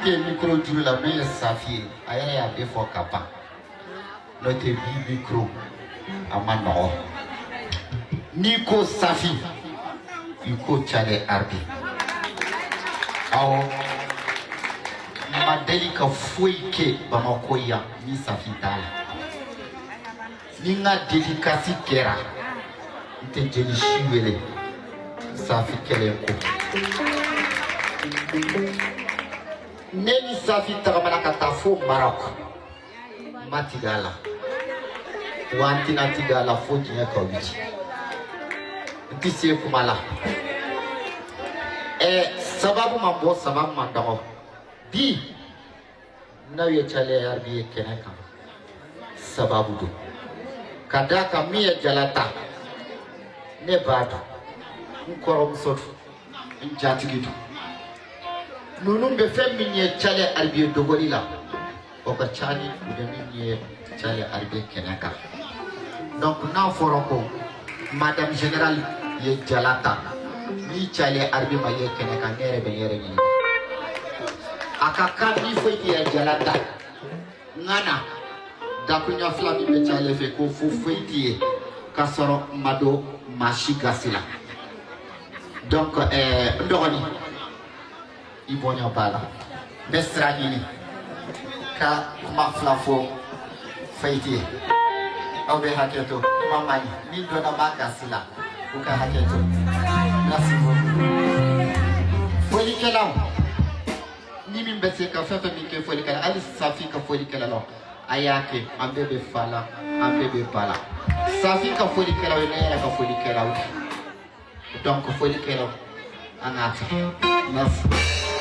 tɛ mikoro juru la min ye Safi ye, a yɛrɛ y'a bɛɛ fɔ ka ban. N'o tɛ, bi mikoro a ma nɔgɔ. N'i ko Safi, i ko Tchale Arbi. Awɔ, n ma deli ka foyi kɛ Bamakɔ yan ni Safi t'a la. Ni n ka dédicace kɛra, n tɛ jeli si wele Safi kelen ko. Ne ni Safi tagamana ka taa fo Maroc, n ma tigɛ a la, wa n tɛna tigɛ a la fo diɲɛ ka wuli. N tɛ se kuma la. Ɛ, sababu man bɔ, sababu man dɔgɔ. Bi n'aw ye Tchale Arbi ye kɛnɛ kan, sababu don. Ka d'a kan, min ye jala ta, ne b'a dɔn, n kɔrɔmuso don, n jatigi don. Ninnu bɛ fɛn min ye Tchale Arbi ye dogoli la, o ka ca ni u bɛ min ye Tchale Arbi ye kɛnɛ kan. Donc n'a fɔra ko madame générale ye jala ta, ni Tchale Arbi ma ye kɛnɛ kan, ne yɛrɛ bɛ n yɛrɛ ɲininka. A ka kan ni foyi tɛ ye jala ta, n ka na dakunya fila min bɛ Tchale fɛ ko fo foyi tɛ ye k'a sɔrɔ n ma don maa si gasi la. Donc n dɔgɔnin, i bonya b'a la. N bɛ sira ɲini ka kuma fila fɔ Fayiti ye. Aw bɛ hakɛ to, kuma man ɲi ni donna b'a gasi la, u ka hakɛ to. Merci beaucoup. Folikɛlaw, ni min bɛ se ka fɛn fɛn min kɛ folikɛla, hali Safi ka folikɛla la, a y'a kɛ. An bɛɛ bɛ fa la, an bɛɛ bɛ ba la. Safi ka folikɛlaw ye ne yɛrɛ ka folikɛlaw ye. Donc folikɛlaw, an k'a kɛ. Merci.